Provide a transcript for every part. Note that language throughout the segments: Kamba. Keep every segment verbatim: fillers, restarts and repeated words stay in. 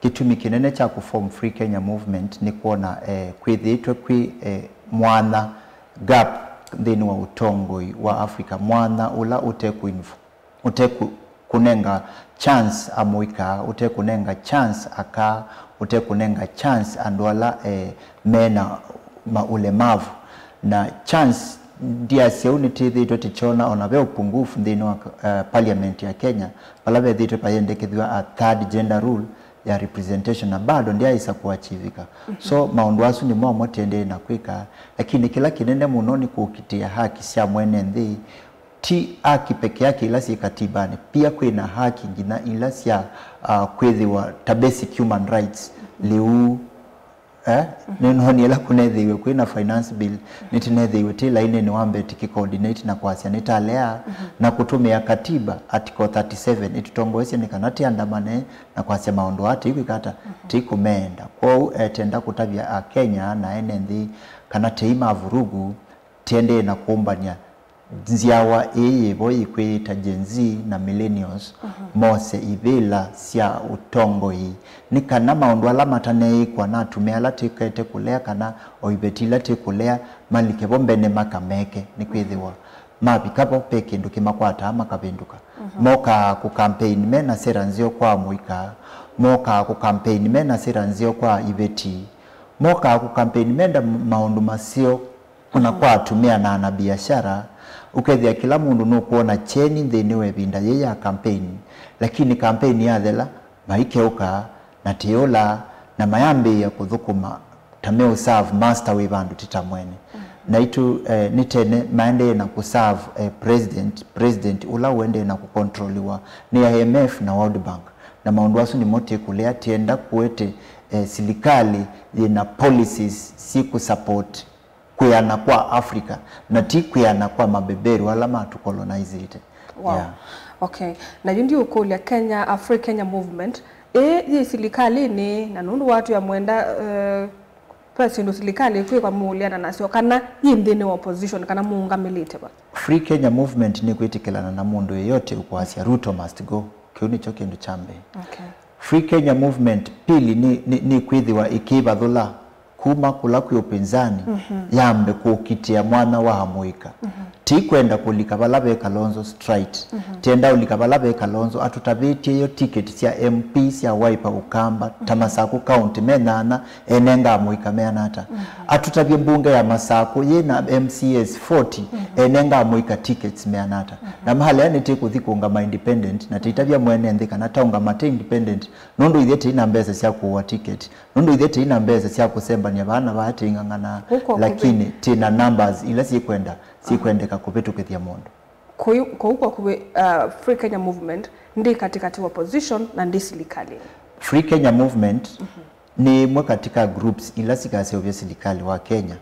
Kĩtumi kĩnene kya kũform Free Kenya Movement nĩ kwona, eh, kwĩthĩĩtwe kwĩ, eh, mwanya, gap, nthĩnĩ wa ũtongoi wa Africa, mwanya ũla ũtekũinv-, ũtekũ-, kũnenga chance amũika, ũtekũnenga chance aka, ũtekũnenga chance andũ ala, eh, mena ma ũlemavu. Na chance ndiasya ũu nĩtĩthĩtwe tĩkyona ona ve ũpungufu nthĩnĩ wa, eh, parliament ya Kenya, vala vethĩtwe vayendekethw'a a third gender rule ya representation, na bado ndyaĩsa kũachivika. So maũndũ asu nĩmo amwe tĩendee na kwĩka, lakini kĩla kĩnene mũno nĩ kũkitĩa haki sya mwene nthĩ, ti haki peke yake ila syĩ katibanĩ, pia kwĩ na haki nginya ila sya, ah, kwĩthĩwa ta basic human rights, lĩu, eh, nĩnoonie ĩla kũnethĩiwe kwĩ na finance bill, nĩtĩnethĩiwe tĩ lainĩnĩ wa mbee tĩkĩ coordinate na kwasya nĩtalea, na kũtũmĩa katiba article thirty-seven ĩtũtongoesye nĩ kana tĩandamane na kwasya maũndũ aa tĩikwĩka ata, tĩikũmeenda. Kwoou, eh, tenda kũtavya Akenya na ene nthĩ kana tei ma vurugu, tĩendee na kũmbany'a nzyawa ĩĩ yĩvo yĩkwĩyĩta Gen Z na millennials mose ivĩla sya ũtongoi, nĩ kana maũndũ ala mataneĩkwa na atumĩa ala tĩkete kũlea kana o iveti ila tĩkũlea malike vo mbene makameke, nĩkwĩthĩwa mavika vo ve kĩndũ kĩmakwataa makavĩndũka. Mokaa kũ campaign me na sera nzeo kwa amũika, mokaa kũ campaign me na sera nzeo kwa iveti, mokaa kũ campaign menda maũndũ maseo. Ona kwa atumĩa na ana biashara, ũkethĩa kĩla mũndũ nũkwona kyeni nthĩnĩ wa ĩvinda yĩĩ ya campaign, lakini campaign yathela, maikeũka na tĩũla na mayambĩĩa kũthũkũma ta meũserve master wĩ vandũ ti ta mwene. Naitũ, eh, nĩ tene maendee na kũserve, eh, president, president ũla ũendee na kũkontroliwa nĩ I M F na World Bank. Na maũndũ asu nĩmo tĩkũlea, tĩenda kũete, eh, silikalĩ yĩna policies syĩkũsupport kwĩana kwa Africa, na ti kwĩana kwa mabeberu ala matũkolonaisyĩte. Wow. Yeah. Okay. Na yu ndiũkũlya Kenya, a Free Kenya Movement, ĩ yĩ silikalĩnĩ, na nũndũ watu ya mwenda, eh, ve syĩndũ silikalĩ ĩkwĩka mũũleana nasyo, kana yĩ nthĩnĩ wa opposition, kana mũũngamĩlĩte va? Free Kenya Movement nĩkwĩtĩkĩlana na mũndũ yeyote ũkwasya Ruto must go. Kĩu nĩkyo kĩndũ kya mbee. Okay. Free Kenya Movement, pili, nĩ, nĩ, nĩkwĩthĩwa ĩkĩvathũla kuma kũla kwĩ ũpinzani, yambe kũkitĩa mwanya wa amũika. Ti kwenda kũlika vala ve Kalonzo straight. Tienda ũlika vala ve Kalonzo, atũtavĩtye yo ticket sya M P sya Wiper Ũkamba, ta Masaku County, me nyanya, enenga amũika meana ata. Atũtavye mbunge ya Masaku yĩ na M C As forty, enenga amũika tickets meana ata. Na mahalea nĩtĩkũthi kũngama independent, na tĩitavya mwene nthĩ kana taũngama tĩ independent, nũndũ ithyĩ tĩi na mbesa sya kũũa ticket. Nũndũ ithyĩ tĩi na mbesa sya kũsembany'a vaa na vaa, tĩing'ang'anaa, lakini tĩ na numbers ila syĩkwenda, syĩkwendeka kũvĩtũkĩthya mũndũ. Kũu, kũu kwa kuvĩ, uh, Free Kenya Movement ndi katikati wa opposition na ndi silikalĩnĩ. Free Kenya Movement nĩ ĩmwe katika groups ila sikaseũvya silikalĩ wa Kenya.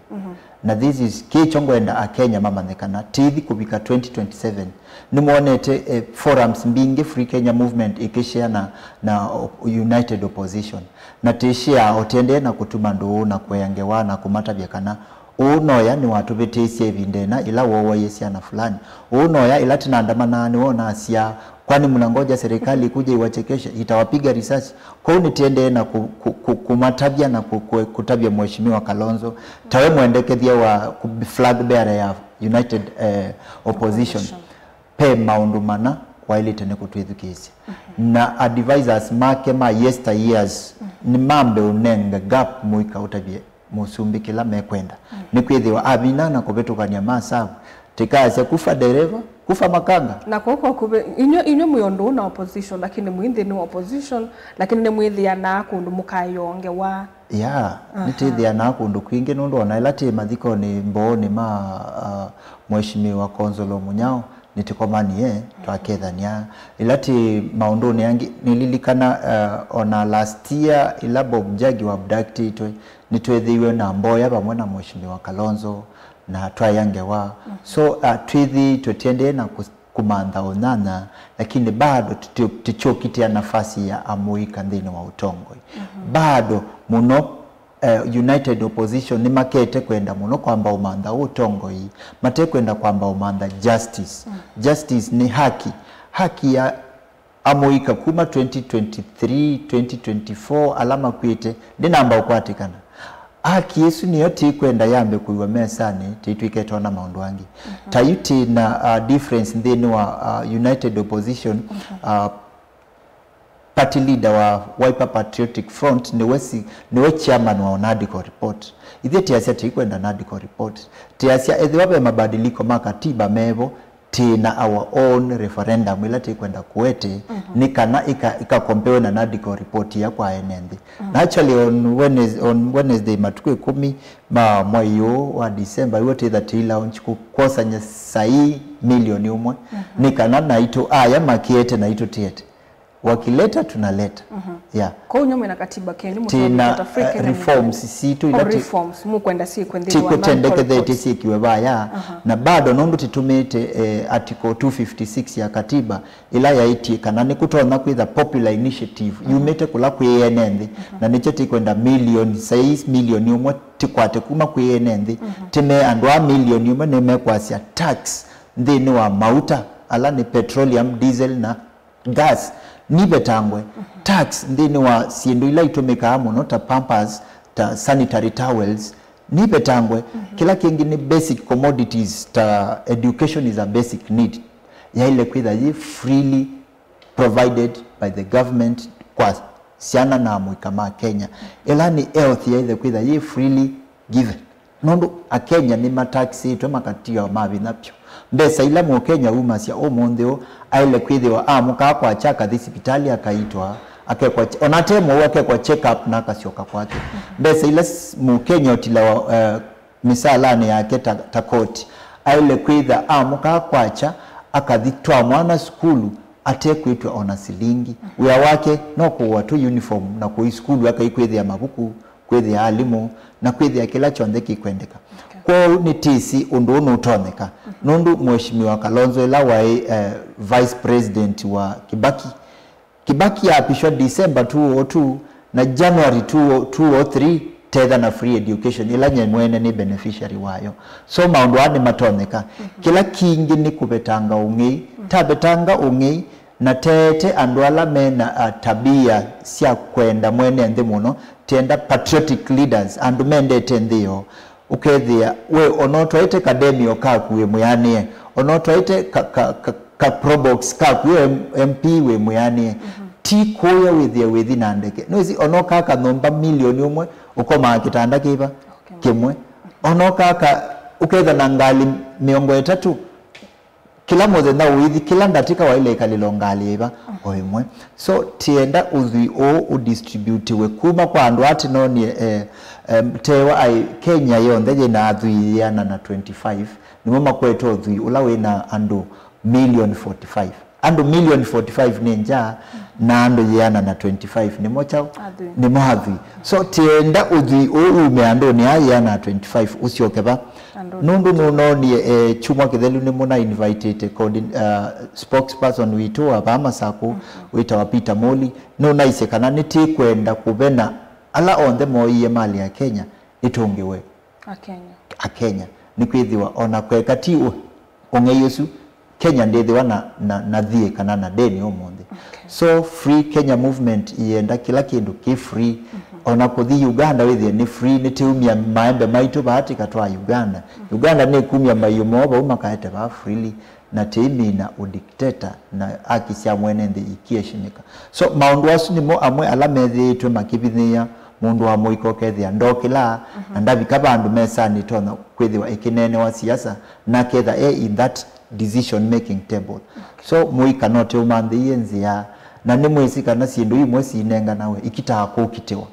Na this is kĩkyo ngwenda Akenya mamanye kana tĩithi kũvika twenty twenty-seven. Nĩmwonete, eh, forums mbingĩ Free Kenya Movement ĩkĩshare na, na o-, United Opposition. Na tĩshare o tĩendee na kũtuma ndũũ na kũea ngewa na kũmatavya kana ũũ noya nĩwatũvĩtĩisye ĩvinda ĩna ĩla wooaie syana fulani. Ũũ noya ĩla tĩnaandamanaa nĩwonasya, kwani mnangoja serikali ikuje iwachekeshe, itawapiga risasi? Kwoou nĩtĩendee na kũ-, kũ-, kũ-, kũmatavya na kũ-, kũ-, kũtavya Mheshimiwa Kalonzo, tawe mwendekethya wa kũ-, flag bearer ya United, eh, Opposition. Opposition. Ve maũndũ mana waĩlĩte nĩ kũtwĩthukĩĩsya. Na advisors make ma yester years nĩmambe ũnenge gap mũika ũtavye mũsumbĩ kĩla mekwenda. Nĩkwĩthĩwa avina na kũvĩtũkany'a masavu, tĩkaasya, "Kufa dereva, kufa makanga." Na kũu kwa kuvĩ, inyw'ĩ, inyw'ĩ mwĩ ũndũ na opposition, lakini mwĩ nthĩnĩ wa opposition, lakini nĩmwĩthĩanaa kũndũ mũkaĩongewa. Ya, nĩtĩthĩanaa kũndũ kwingĩ nũndũ ona ĩla tĩ mathikonĩ mboonĩ ma, ah, Mheshimiwa Konzolo Munyao, nĩtũkomanie, twakethania. Ĩla tĩ maũndũnĩ angĩ, nĩlilikana, eh, ona last year, ĩla Bob Njagi wa abductĩtwe, nĩtwethĩiwe na mboya vamwe na Mheshimiwa Kalonzo, na twaĩa ngewa. So, uh, twĩthĩĩtwe tũtiendee na kũ-, kũmantha ũnyanya, lakini bado tũti-, tũtiũkitĩa nafasi ya amũika nthĩnĩ wa ũtongoi. Bado mũno, eh, United Opposition nĩmakete kwenda mũno kwamba ũmantha ũtongoi, matekwenda kwamba ũmantha justice. Justice nĩ haki. Haki ya Amũika kuma twenty twenty-three, twenty twenty-four, ala makw'ĩte, ndĩnamba ũkwatĩkana. Haki ĩsu nĩyo tĩkwenda yambe kũiwa mesanĩ, tĩtw'ĩke twona maũndũ angĩ. Ta yu tĩ na, uh, difference nthĩnĩ wa, uh, United Opposition, uh, party leader wa Wiper Patriotic Front, nĩwe si, nĩwe chairman wa NADCO report. Ithyĩ tĩasya tĩkwenda NADCO report. Tĩasya ethĩwa ve mabadiliko ma katiba mevo, tĩ na our own referendum ĩla tĩkwenda kũete, nĩ kana ĩka, ĩkakompewe na NADCO report ya kwa ene nthĩ. Na actually on Wednesday, on Wednesday matukũ ĩkũmi ma mwai ũũ wa December, iw'o tĩtha tĩ launch kũ-, kwosany'a saii milioni ũmwe, nĩ kana naitũ aya makĩete naitũ tĩete. Wakileta tunaleta. Yeah. Kwoou nyw'o mwĩ na katiba kenyu, tĩ na, mũtũandĩka ta free, eh, Kenya reforms movement. Sitũ ila, oh, ti-, reforms, mũkwenda syĩkwe nthĩnĩ wa tĩkũtendekethetye syĩkiwe vaya, na bado nũndũ tĩtũmĩte, eh, article two fifty-six ya katiba, ĩla yaĩtye kana nĩkũtonya kwĩtha popular initiative yumĩte kũla kwĩ ene nthĩ, na nĩkyo tĩkwenda milioni, saii milioni ũmwe tĩkwate kuma kwĩ ene nthĩ, tĩme andũ a milioni ũmwe nĩmekwasya tax nthĩnĩ wa mauta, ala nĩ petroleum, diesel na gas, nivetangwe. Tax nthĩnĩ wa syĩndũ ila itũmĩkaa mũno ta pampers, ta sanitary towels, nivetangwe. Kĩla kĩngĩ nĩ basic commodities, ta education is a basic need, yaĩle kwĩtha yĩ freely provided by the government kwa syana na amũika ma Kenya. Ĩla nĩ health yaĩle kwĩtha yĩ freely given. Nũndũ Akenya nĩmataxĩtwe makatiawa ma vinya vyũ. Mbesa ila Mũkenya umasya ũmũnthĩ ũũ aĩle kwĩthĩwa amũkaa kwakya akathi sivitalĩ akaitwa, akekwa ch-, ona ate mũwau akekwa check up na akasyoka kwake. Mbesa ila s-, Mũkenya ũtilawa, eh, mĩsalanĩ yake ta, ta koti, aĩle kwĩtha amũkaa kwakya akathi twa mwana sukulu atekwĩtw'a ona silingi. Wĩa wake no kũũa tũ uniform na kũi sukulu akaikwĩthĩa mavuku, kwĩthĩa alimũ, na kwĩthĩa kĩla kyonthe kĩkwendeka. Kwoou nĩtĩsĩ ũndũ ũũ nũtonyeka, nũndũ Mheshimiwa Kalonzo ĩla waĩ, eh, vice president wa Kibaki, Kibaki apishwa December two oh two, na January two oh, two oh three tetha na free education, ĩla nye mwene nĩ beneficiary wayo. So maũndũ aa nĩmatonyeka. Kĩla kingĩ nĩ kũvetanga ũng'ei. Tavetanga ũng'ei, na teete andũ ala me na, a, tabia sya kwenda mwene nthĩ mũno, tenda patriotic leaders, andũ mendete nthĩ yoo. Ũkethĩa we ona ũtwaĩte kademio kaku wĩ mwĩanĩe, ona ũtwaĩte ka, ka, ka, ka probox kaku wĩ M-, M P wĩ mwĩanĩe, ti kũya wĩthĩe wĩthi na ndeke. Nĩwĩsĩ ona ũkaa kanyũmba milioni ũmwe ũkomaa kĩtanda kĩva? Kĩmwe. Ona ũkaa ka, ũketha na ngalĩ mĩongo ĩtatũ, kĩla mũthenya ũithi, kĩla ndatĩka waĩle ĩkalĩlo ngalĩ ĩva o ĩmwe. So, tienda ũthwii ũũ ũdistributiwe kuma kwa andũ aa tĩnonie, eh, em, tewa aĩ Kenya yonthe yĩna athwii ĩana na twenty-five, nĩmo makwete ũthwii ũla wĩna andũ million forty-five. Andũ million forty-five nĩ nja, na andũ ĩana na twenty-five nĩmo kyaũ? Athwii. Nĩmo athwii. So, tienda ũthwii ũũ ume andũnĩ aa ĩana na twenty-five ũsyoke va? Andũ. Nũndũ nũnoonie, eh, kyumwa kĩthelu nĩmũna invitĩte coordin-, uh, spokesperson witũ wa vaa Masakũ, wĩtawa Peter Moli, nũnaisye kana nĩtĩkwenda kũvena ala onthe mooie malĩ ya Kenya ĩtũngĩwe Akenya. Akenya. Nĩkwĩthĩwa ona kweka ti ũ-, ũng'ei ũsu, Kenya ndĩthĩwa na, na, na thiĩ kana na deni ũmũnthĩ. So, Free Kenya Movement ĩyenda kĩla kĩndũ kĩ free. Ona kũthi Uganda wĩthĩe nĩ free, nĩtĩumya maembe maitũ vaa tĩkatwaa Uganda. Uganda nĩkumya maiũ moo vau makaete vaa freely, na tĩimina ũdikteta na haki sya mwene nthĩ ikieshimĩka. So, maũndũ asu nĩmo amwe ala methĩĩtwe makĩvinyĩĩa mũndũ wa mũika ũkethĩa ndokĩlaa, na ndavika vandũ mesanĩ ĩtonya kwĩthĩwa ĩkĩneenewa siasa, na aketha e in that decision making table. So, mũika no tĩũmanthĩie nzĩa, na nĩmwĩsĩ kana syĩndũ imwe siinenganawe ikitaa kũkitĩwa.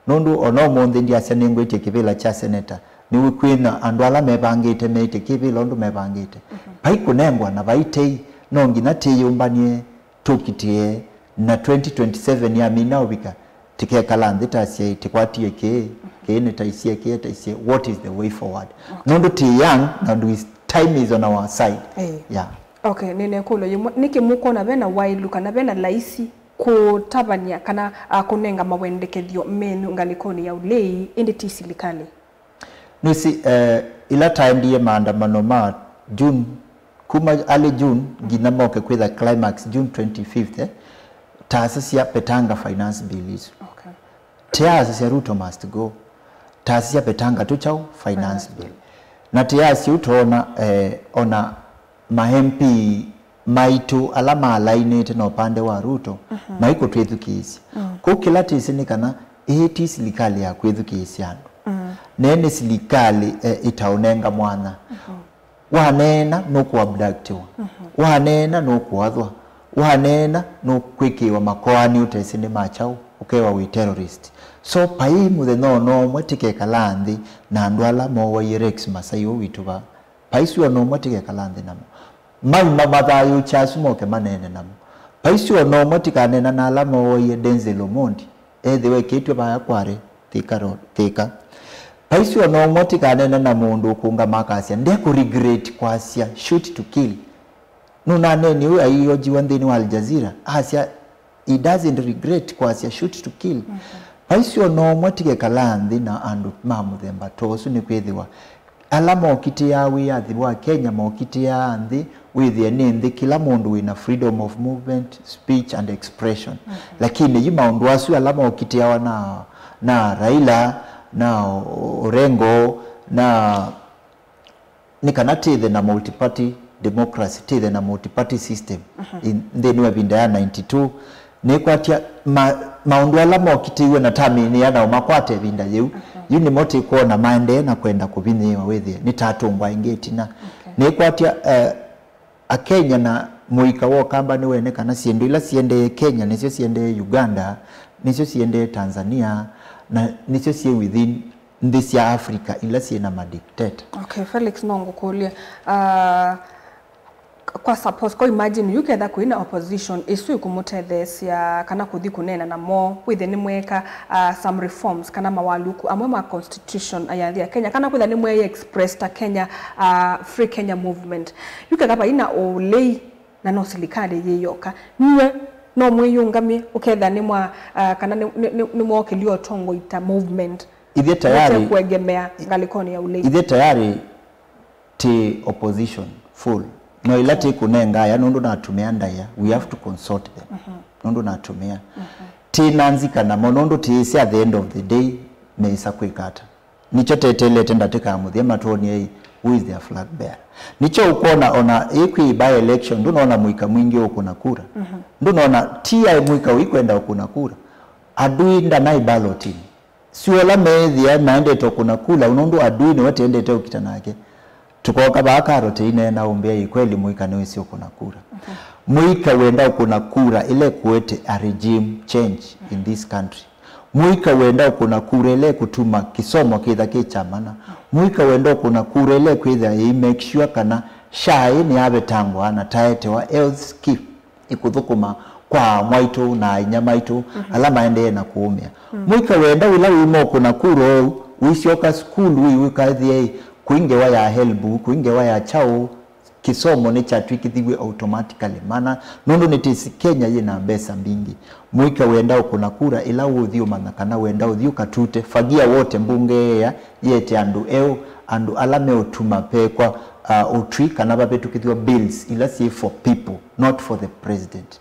Nũndũ ona ũmũnthĩ ndyasya nĩngwĩtye kĩvĩla kya seneta, nĩw'o kwĩna andũ ala mevangĩte meĩtye kĩvĩla ũndũ mevangĩte. Vai kũnengwa na vai tei, no nginya tĩyũmbany'e tũkitĩe, na twenty twenty-seven yamina ũvika, tĩkekala nthĩ ta asyai, tĩkwatie kĩĩ, kĩĩ nĩtaisie, kĩĩ taisie, what is the way forward? Nũndũ tĩ young na we, time is on our side. Eh. Yeah. Okay, nĩnekũlyo yĩmwe, nĩkĩ mũkwona vena waĩlu kana vena laisi kũtavany'a kana, a, kũnenga mawendekethyo menyu ngalĩkonĩ ya ũlei, ĩndĩ ti silikalĩ? Nĩsĩ, eh, ĩla taendie maandamano ma June kuma early June nginya moke kwĩtha climax June twenty-fifth, eh, taasisya petanga finance bill isu. Okay. Tiaasisya Ruto must go. Taasisya petanga tu chau finance bill. Na tiaasya ũtoona, eh, ona ma M P maitũ ala malainĩte na ũpande wa Ruto maikũtwĩthukĩĩsya. Kũu kĩla tĩsĩ nĩ kana ĩĩ ti silikalĩ ya kwĩthukĩĩsya andũ. Na nĩ silikalĩ, eh, ĩtaũnenga mwanya. Waneena nũkũabductiwa. Waneena nũkũathwa. Waneena nũkwĩkĩĩwa makoani ũtesĩ nĩ ma kyaũ, ũkewa wĩ terrorist. So pai mũthenya ona ũmwe tĩkekalaa nthĩ na andũ ala mooaie Rex Masai ũũ witũ vaa. Paisi ona ũmwe tĩkekala nthĩ namo. Mauma mathayũũkya asu moke maneene namo. Paisi ona ũmwe tĩkaneena na ala mooaie Denzel Omondi, ethĩwa ekĩtw'e vaya kwarĩ Thika Road, Thika. Paisi ona ũmwe tĩkaneena na mũndũ ũkũngama akasya, ndekũ regret kwasya shoot to kill. Nũnaneenie ũu aiojiwa nthĩnĩ wa Al Jazeera, asya, he doesn't regret kwasya shoot to kill. Paisi ona ũmwe tĩkekalaa nthĩ na andũ ma mũthemba ta ũsu, nĩkwĩthĩwa ala mokitĩaa wĩyathi wa Kenya mokitĩaa nthĩ wĩthĩe nĩ nthĩ kĩla mũndũ wĩna freedom of movement, speech and expression. Lakini yu maũndũ asu ala mokitĩawa na, na Raila, na Orengo, na nĩ kana tĩthe na multiparty democracy, tĩthe na multiparty system in- nthĩnĩ wa ĩvinda ya ninety-two. Nĩkwatya ma- maũndũ ala mokitĩiwe na tamĩnĩa na ũmakwata ĩvinda yĩu, yu nĩmo tĩkwona maendee na kwenda kũvinyĩĩwa wĩthĩe nĩtatũngwa ĩngĩ ĩtina. Nĩkwatya, eh, Akenya na mũika wa Ũkamba nĩwene kana syĩndũ ila siendee Kenya nĩsyo siendee Uganda, nĩsyo siendee Tanzania, na nĩsyo syĩ within nthĩ sya Africa ila syĩ na madictator. Okay, Felix, no ngũkũlye, ah, kwa suppose, kwa imagine yu ketha kwĩna opposition ĩsu ĩkũmũtetheesya kana kũthi kũneena namo, wĩthe nĩmweka, ah, some reforms kana mawaluku amwe ma constitution ya nthĩ ya Kenya, kana kwĩtha nĩmwei express ta Kenya, ah, Free Kenya Movement. Yu ketha vaina ũlei na no silikalĩ yĩ yoka, nyie no mwĩyũngamye ũketha nĩmwa, ah, kana nĩ- nĩ- nĩ- nĩmwokĩlya ũtongoi ta movement. Ithyĩ tayari, mũtekũegemea ngalĩkonĩ ya ũlei. Ithyĩ tayari ti opposition full. No ila ti kũnenga aya nũndũ natumĩa ndaĩa, we have to consult them. Nũndũ natumĩa. Ti na nzika namo nũndũ tiĩsĩ at the end of the day meĩsa kwĩka ata. Nĩkyo teteelete ndatĩka ya mũthya matwonie, who is their flag bearer. Nĩkyo ũkwona ona ĩkwĩ by election, ndũnona mũika mwingĩ ũkũna kura. Ndũnona ti ya mũika ũikwenda ũkũna kura. Adui ndanai balloting. Sio ala meethĩa maendete ũkũna kula, nũndũ adui nĩwe tendete ũkita nake. Tũkoka vaa Karo tĩineena ũmbĩa ĩ kweli mũika nĩwĩsĩ ũkũna kura. Mũika wenda ũkũna kura ĩla ĩkũete a regime change in this country. Mũika wenda ũkũna kura ĩla ĩkũtuma kĩsomo kĩtha kĩ kya mana. Mũika wenda ũkũna kura ĩla ĩkwĩthĩa ĩi make sure kana SHA ĩ nĩyavetangwa na taetewa health scheme ĩkũthũkũma kwa mwaitũ na ainya maitũ ala maendee na kũũmĩa. Mũika wenda wĩla wĩuma ũkũna kura ũu, ũisyoka sukulu ũiwĩkathĩe kwĩ ngewa ya HELB, kwĩ ngewa ya kyaũ, kĩsomo nĩkyatw'ĩkĩthiw'e automatically mana, nũndũ nĩtĩsĩ Kenya yĩ na mbesa mbingĩ. Mũika wenda ũkũna kura ĩla ũũthi ũmanya kana wenda ũthi ũkatute, fagia wote mbunge ĩya yĩete andũ eũ, andũ ala meũtuma pekwa, uh, ũtwi kana vavĩtũkĩthw'a bills ila syĩ for people, not for the president.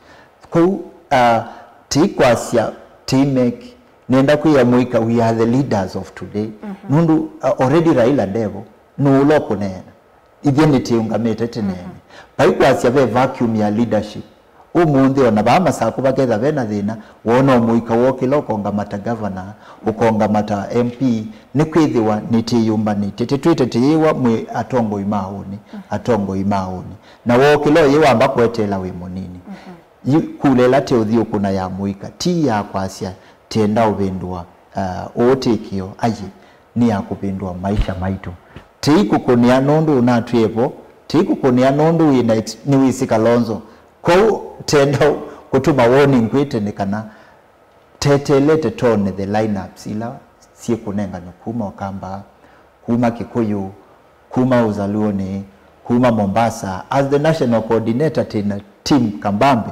Kwoou, uh, tĩikwasya, tĩimake, nenda kwĩa mũika we are the leaders of today. Nũndũ, uh, already Raila ndevo, nũũ ũla ũkũneena? Ithyĩ nĩtĩũngamĩte tĩneene. Vai kwasya ve vacuum ya leadership. Ũmũnthĩ ona vaa Masaku vaketha vena thĩna, wona mũika wokĩla ũkongamata governor, ũkongamata M P, nĩkwĩthĩwa nĩtĩyũmbanĩtye. Tĩtwĩte tĩyĩwa mwĩ atongoi ma ũnĩ, atongoi ma ũnĩ. Na wokĩla ũyĩ wamba kweteela wĩ mũnini. Yu kula ĩla teũthiũkũna ya mũika, ti ya kwasya, tienda ũvĩndũa, uh, ũũtĩkĩo, aye, nĩ ya kũvĩndũa maisha maitũ. Tiikũkũnĩa nũndũ ũnatwĩe vo, tiikũkũnĩa nũndũ wĩ na ex- nĩwĩsĩ Kalonzo. Kwoou tenda kũtũma warning kwĩ tene kana teteelete tone the lineups ila syĩkũnenganwa kuma Ũkamba, kuma Kĩkũyũ, kuma Ũzaluonĩ, kuma Mombasa. As the national coordinator, tĩna team kambambe.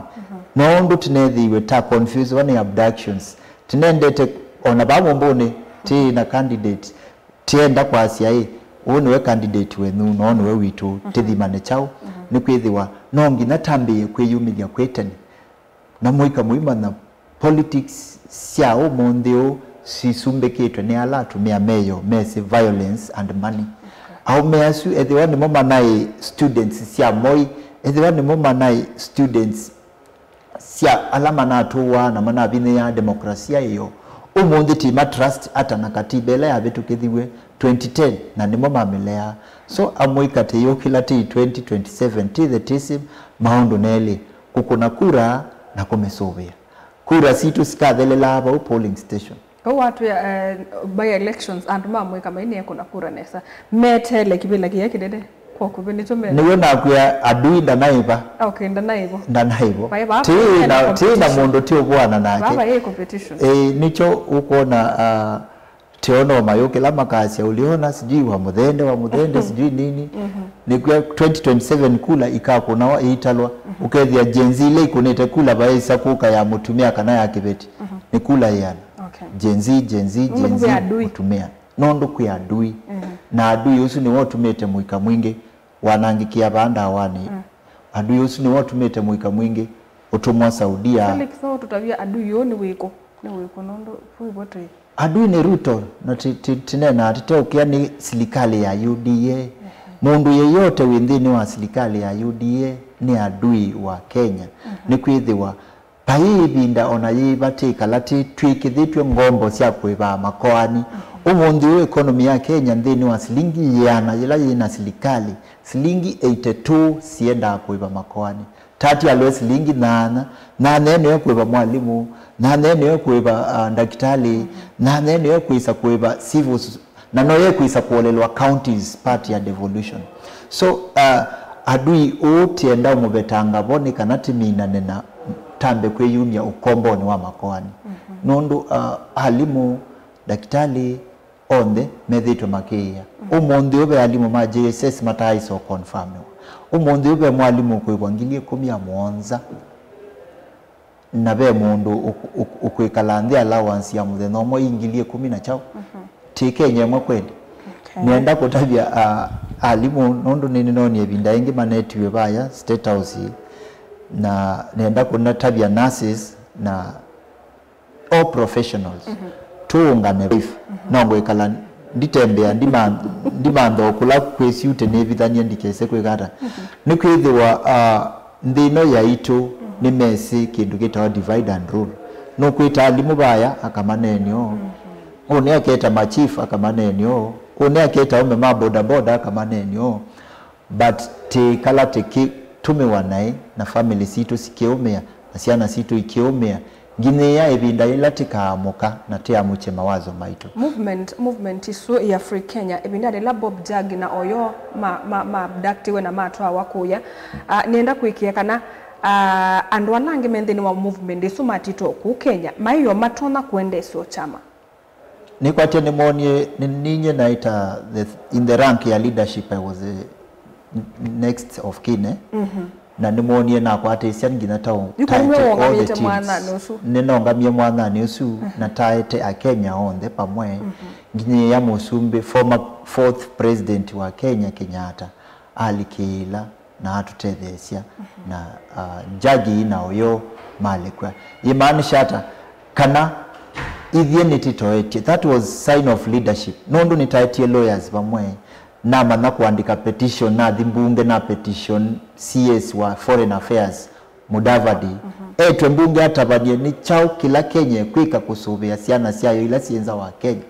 No ũndũ tĩnethĩiwe ta confuse nĩ abductions. Tĩnendete ona vaa Mũmbũnĩ, tĩna candidate. Tienda kwasya ĩ, ũũ nĩwe candidate wenyu, no nĩwe witũ, tĩthimane kyaũ? Nĩkwĩthĩwa no nginya tambĩĩe kwĩyumĩlya kwĩ tene. Na mũika mũimanya politics sya ũmũnthĩ ũũ sisumbĩkĩtwe nĩ ala atumĩa meyo mesĩ violence and money. Aũme asu ethĩwa nĩmo manaĩ students sya Moi, ethĩwa nĩmo manaĩ students sya ala manatũaa na manavinyĩaa demokrasia ĩyo, ũmũnthĩ tĩma trust ata na katiba ĩla yavĩtũkĩthiw'e twenty ten na nĩmo mamĩleaa. So amũika tĩyũkĩla tĩ twenty twenty-seven tĩthe tĩsĩ maũndũ nelĩ, kũkũna kura na kũmĩsũvĩa. Kura sitũ sikathelelaa vau polling station. Vau watwĩa, eh, by elections, andũ ma mũika mainĩe kũna kura nesa. Metele kĩvĩla kĩya kĩnene kwa kũvĩ nĩkyo me. Nĩw'o nakwĩa adui ndanaĩva. Okay, ndanaĩvo. Ndanaĩvo. Vai vaa tĩ na mũndũ tĩ ũvwana nake. Vava ĩ competition. Eh, nĩkyo ũkwona, ah, teonoma yũkĩla makasya, "Uliona sijui wa mũthende, wa mũthende, sijui nini." Nĩkwĩa twenty twenty-seven kula ikakũnawa iitalwa. Ũkethĩa Gen Z ila ikũnĩte kula vaĩsa kũka ya mũtumĩa kana ya kĩveti. Nĩ kula yĩana. Okay. Gen Z, Gen Z, Gen Z, mũtumĩa. Nũndũ kwĩ adui. Na adui ũsu nĩwe ũtumĩte mũika mwingĩ wanangĩkĩa vaa ndawanĩ. Adui ũsu nĩwe ũtumĩte mũika mwingĩ ũtũmwa Saudia. Felix, no ũtũtavye adui ũũ nĩ wĩkũ? Nĩ wĩkũ nũndũ vu ivo twĩ? Adui nĩ Ruto, na ti- ti- tineenaa titeũkĩa nĩ silikalĩ ya U D A. Mũndũ yeyote wĩ nthĩnĩ wa silikalĩ ya U D A nĩ adui wa Kenya. Nĩkwĩthĩwa vai ĩvinda ona yĩva tĩkala tĩ- twĩkĩthĩtw'e ngombo sya kũĩvaa makoani. Ũmũnthĩ ũũ economy ya Kenya nthĩnĩ wa silingi yĩana yĩla yĩ na silikalĩ, silingi eighty-two siendaa kũĩva makoani. Tatialwe silingi nyaanya, nyaanya ĩno ĩkũĩva mwalimũ, nyaanya ĩno ĩkũĩva, ah, ndakĩtalĩ, nyaanya ĩno ĩkwĩsa kũĩva civil s- na no yekwĩsa kũolelwa counties part ya devolution. So, uh, adui ũũ tienda ũmũvetanga vo nĩ kana timinane na tambe kwĩyumya ũkombonĩ wa makoani. Nũndũ, uh, alimũ, ndakĩtalĩ, onthe methĩĩtwe makĩĩa. Ũmũnthĩ ũũ ve alimũ ma J S S mataaĩsa ũconfirmiwa. Ũmũnthĩ ũũ ve mwalimũ ũkũĩvwa ngili ĩkũmi na mũonza. Na ve mũndũ ũk- ũk- ũkwĩkala nthĩ allowance ya mũthenya ũmwe ĩ ngili ĩkũmi na kyaũ? Ti Kenya ĩmwe kweli? Okay. Nĩenda kũtavya, ah, alimũ, nũndũ nĩnĩnonie ĩvinda ĩngĩ manetiwe vaya State House, na nĩenda kũnatavya nurses na all professionals. Tũũngane life. No ngwĩkala nditembea, ndima- ndimantha o kũla kwĩ syuti nĩvithanie ndikese kwĩka ata. Nĩkwĩthĩwa, ah, nthĩ ĩno yaitũ nĩmesĩ kĩndũ kĩtawa divide and rule. Nũkwĩta alimũ vaya akamaneenio. Ũũ nĩaketa machief akamaneenio. Ũũ nĩaketa aume ma bodaboda akamaneenio. But tĩkala tĩkĩtũmĩwa naĩ na family sitũ sikĩũmĩa na syana sitũ ikĩũmĩa, nginyĩĩa ĩvinda yĩla tĩkaamũka na tĩamũkye mawazo maitũ. Movement, movement isu ya Free Kenya, ĩvindanĩ yĩla Bob Njagi na Oyoo ma- ma- ma abductiwe na matwawa kũya, ah, nĩenda kũĩkĩĩa kana, ah, andũ ala angĩ me nthĩnĩ wa movement ĩsu matitwe kũu Kenya, maĩ o matonya kũendeesya kyama. Nĩkwatya nĩmoonie, nĩ- ninyie naĩ ta the- in the rank ya leadership, I was the next of kin, eh? Na nĩmoonie nakwatĩsya nginya ta ũ- Yu kũu nĩwe taete all the wongamĩte teams. Mwananĩ ũsu? Nĩnongamie mwananĩ ũsu na taete Akenya onthe pamwe, nginyĩĩa mũsumbĩ, former fourth president wa Kenya, Kenyatta, alikĩĩla na atũtetheesya, na, ah, Njagi na Oyoo malekw'a. Yĩmaanisha ata? Kana ithyĩ nĩtĩtoetye. That was sign of leadership. Nũndũ nĩtaetie lawyers vamwe, namanya kũandĩka petition, nathi mbunge na petition C S wa Foreign Affairs, Mudavadi, etwe mbunge atavany'e nĩ kyaũ kĩla Kenya ĩkwĩka kũsũvĩa syana syayo ila syĩ nza wa Kenya.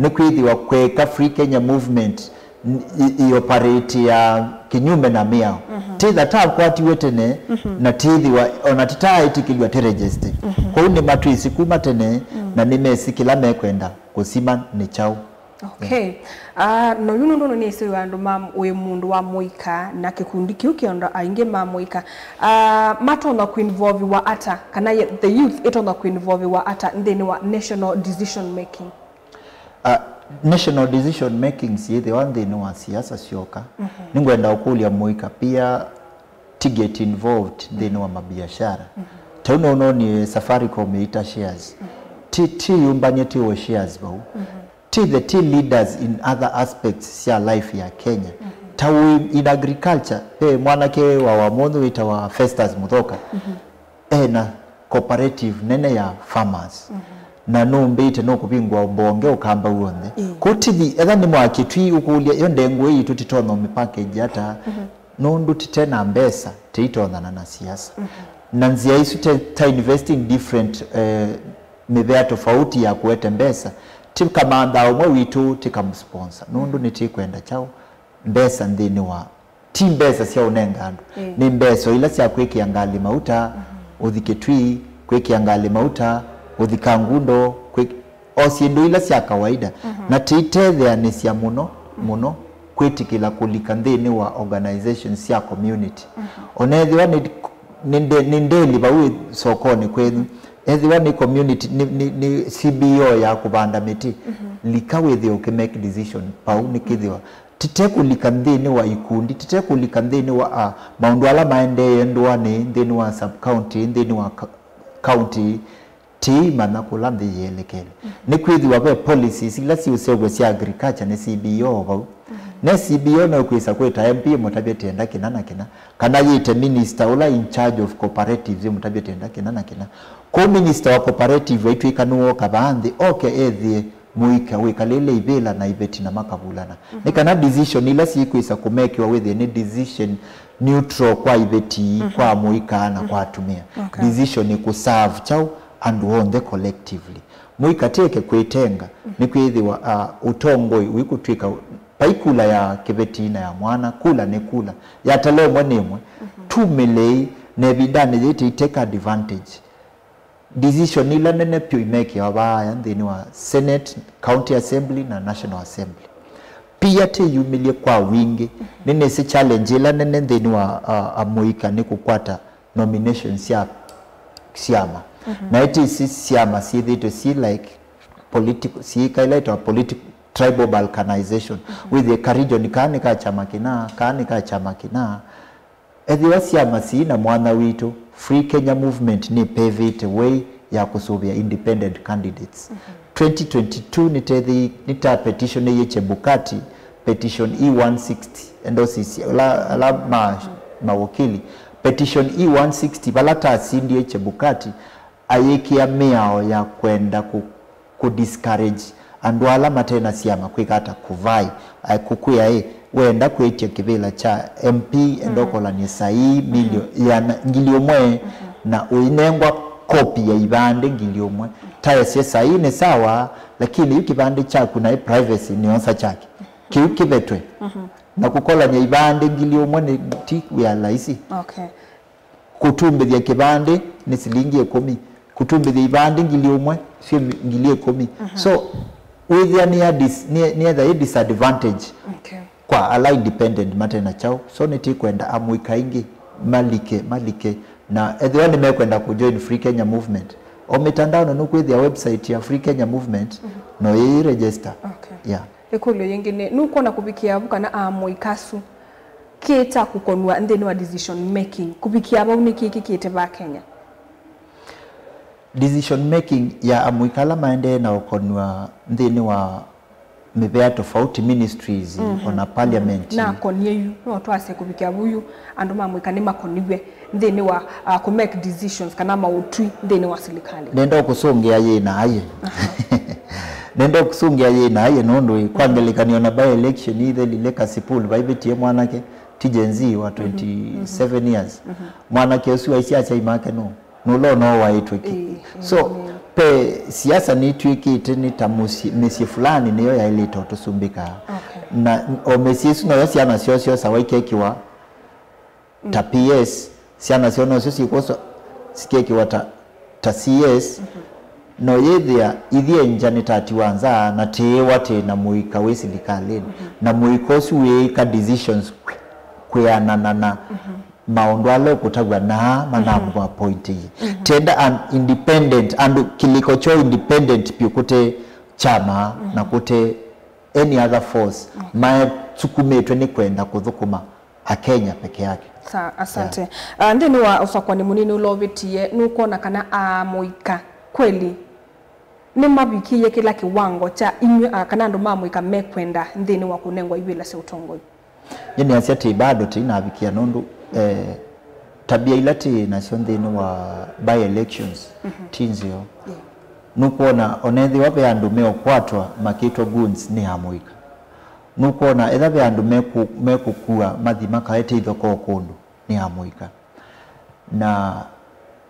Nĩkwĩthĩwa kweka Free Kenya Movement n- i- ioperate ya kinyume na mĩao. Tĩtha takwatiwe tene, na tĩthĩwa ona tĩtaaĩtĩkĩlw'a tĩregister. Kwoou nĩmatwĩsĩ kuma tene, na nĩmesĩ kĩla mekwenda kũsima nĩ kyaũ. Okay. Ah, na yu nũndũ nĩnĩsĩ wĩ andũ ma wĩ mũndũ wa mũika na kĩkundi kĩu kĩ andũ aingĩ ma mũika, ah, matonya kũinvolviwa ata, kana ye- the youth ĩtonya kũinvolviwa ata nthĩnĩ wa national decision making? Ah, national decision making syĩthĩwa nthĩnĩ wa siasa syoka. Nĩngwenda ũkũlya mũika pia to get involved nthĩnĩ wa mabiashara. Ta yu nũnoonie Safaricom ĩita shares. Ti ti yũmbany'e ti o shares vau. Ti the ti leaders in other aspects sya life ya Kenya. Ta wĩ in agriculture, ve mwanake wa Wamonzu wĩtawa Festus Muthoka, ena cooperative nene ya farmers. Na nũmbĩte nũkũvingũa mbonge ũkamba w'onthe. Ĩĩ. Kũtithi, etha nĩ mwa Kĩtui ũkũlya, yo ndengũ ĩĩ tũtitonya ũmĩ package ata, nũndũ tite na mbesa, tĩitonyana na siasa. Na nzĩa isu te, ta investing different, eh, mĩvea tofauti ya kũete mbesa, ti kamantha ũmwe witũ, ti kamsponsor. Nũndũ nĩtĩkwenda kyaũ, mbesa nthĩnĩ wa, ti mbesa sya ũnenga andũ, ĩĩ, nĩ mbesa ila sya kwĩkĩa ngalĩ mauta, ũthi Kĩtui, kwĩkĩa ngalĩ mauta, ũthi Kangundo, kwĩ-, o syĩndũ ila sya kawaida. Na tĩitetheanĩsya mũno mũno kwĩtĩkĩla kũlika nthĩnĩ wa organizations sya community. Ona ethĩwa nĩ, nĩ nde-, nĩ ndeli vau ĩ sokonĩ kwenyu, ethĩwa nĩ community, nĩ, nĩ, nĩ C B O ya kũvanda mĩtĩ, lika wĩthĩe ũkĩ make decision vau, nĩkĩthĩwa tite kũlika nthĩnĩ wa ikundi, tite kũlika nthĩnĩ wa, ah, maũndũ ala maendee ndũanĩ, nthĩnĩ wa sub county, nthĩnĩ wa ka-, county, tĩimanya kũla nthĩ yĩelekele. Nĩkwĩthĩwa ve policies ila siũseũvw'a sya agriculture nĩ C B O o vau. Ne C B O no kwĩsa kwĩta M P ĩmũtavye tĩenda kĩna na kĩna, kana yĩte minister ũla in charge of cooperatives ĩmũtavye tĩenda kĩna na kĩna. Kwoou minister wa cooperative aitw'ĩka nĩwooka vaa nthĩ, oke ethĩe mũika wĩkalĩle ivĩla na iveti na makavulana. Nĩ kana decision ila sikwĩsa kũmekiwa wĩthĩe nĩ decision neutral kwa iveti, kwa mũika na kwa atumĩa. Okay. Decision ĩkũserve kyaũ andũ onthe collectively. Mũika tĩeke kwĩtenga, nĩkwĩthĩwa, ah, ũtongoi ũikũtw'ĩka vai kula ya kĩveti na ya mwana, kula nĩ kula. Yatala ĩmwe nĩ ĩmwe. Tumĩlei, na ĩvindanĩ yĩĩ tũiteka advantage. Decision ila nene vyũ imekĩawa vaaya nthĩnĩ wa Senate, County Assembly na National Assembly. Pia tĩyumĩlye kwa wingĩ. Nĩnĩsĩ challenge ĩla nene nthĩnĩ wa, uh, amũika nĩ kũkwata nomination sya syama. Na ĩtĩ isi syama syĩthĩĩtwe syĩ like political, syĩka ila ĩtawa political tribal balkanization. Wĩthĩe ka region kaa nĩ ka kyama kĩna, kaa nĩ ka kyama kĩna. Ethĩwa syama sii na mwanya witũ, Free Kenya Movement nĩ pavĩte way ya kũsũvĩa independent candidates. Twenty twenty-two nĩtethĩ-, nĩta petitionĩie Chebukati, petition E one sixty, endorses ala, ala ma, mawakili. Petition E one sixty, vala tasindie Chebukati, ayĩkĩa mĩao ya kwenda kũ, kũ discourage andũ ala mate na syama kwĩka ata, kũvai, aĩ kũkwĩa ĩ, wenda kwĩtya kĩvĩla kya M P, enda ũkolany'e saii milio-, ĩana, ngili ũmwe, na ũinengwa kopi ya ivandĩ ngili ũmwe. Taesye saii nĩ sawa, lakini yu kĩvandĩ kyaku naĩ privacy nĩosa kyake. Kĩu kĩvetwe. Na kũkolany'a ivandĩ ngili ũmwe nĩ ti wĩa laisi. Okay. Kũtumbĩthya kĩvandĩ nĩ silingi ĩkũmi. Kũtumbĩthya ivandĩ ngili ũmwe, syĩ ngili ĩkũmi. So, wĩthĩa nĩ ya dis-, nĩ, nĩetha ĩ disadvantage, okay, kwa ala independent mate na kyaũ. So, nĩtĩkwenda amũika aingĩ malike, malike. Na ethĩwa nĩmekwenda kũjoin Free Kenya Movement, o mĩtandaonĩ nũkwĩthĩa website ya Free Kenya Movement, no yĩĩ register. Okay. Yeah. Ĩkũlyo yĩngĩ nĩ, nũkwona kũvikĩa vu kana amũika asu kĩta kũkonw'a nthĩnĩ wa decision making? Kũvikĩa vau nĩ kĩĩ kĩkĩte va Kenya? Decision making ya amũika ala maendee na ũkonw'a nthĩnĩ wa mĩvea tofauti, ministries, ona parliament. Nakonie yu, no twasye kũvikĩa vu yu, andũ ma mũika nĩmakoniw'e nthĩnĩ wa, uh, kũ make decisions kana maũtwi nthĩnĩ wa silikalĩ. Nenda ũkũsũngĩa yĩ na ayĩ. Nenda ũkũsũngĩa yĩ na ayĩ nũndũ ĩ, kwa ngelekany'o na by election ithelile Kasipul vaivĩtie mwanake, ti Gen Z wa twenty-seven years. Mwanake ũsu aisye asyai make nũ? Nũla ũno waĩtwe kĩ? Ĩĩ, ĩĩ, so, ĩĩ. Pe siasa nĩtw'ĩkĩte nĩ ta mũsyĩ, mĩsyĩ fulani nĩyo yaĩlĩte ũtũsumbĩkaa. Okay. Na o mĩsyĩ ĩsu noyo syana syoo syosawa ikekĩwa ta P S, syana syoo nosyo syĩkwosa sikekĩwa ta, ta C S. No yĩthĩa ithyĩ nja nĩtatiwa nza na tĩĩwa tĩ na mũika wĩ silikalĩnĩ. Na mũika ũsu wĩĩka decisions kwĩ-, kwĩanana na maũndũ ala ũkũtavw'a naa manamũa point ĩĩ. Tenda an independent, andũ kĩlĩko kyoo independent vyũ kũte kyama na kũte any other force, maesukumĩtwe nĩ kwenda kũthũkũma Akenya peke yake. Sa-, asante. Yeah. Ah, nthĩnĩ wa ũsakũani mũnini ũla ũvĩtie, nũkwona kana amũika kweli nĩmavikĩie kĩla kĩwango kya inyw'ĩ, ah, kana andũ ma mũika mekwenda nthĩnĩ wa kũnengwa ivĩla sya ũtongoi? Nyie nĩasya tĩ bado tĩinavikĩa nũndũ eh, tabia ila tĩ nasyo nthĩnĩ wa by elections ti nzeo. Nũkwona onethĩwa ve andũ meũkwatwa makĩtwa goons nĩ amũika. Nũkwona etha ve andũ mekũ- mekũkua mathi makaete ithokoo kũndũ nĩ amũika. Na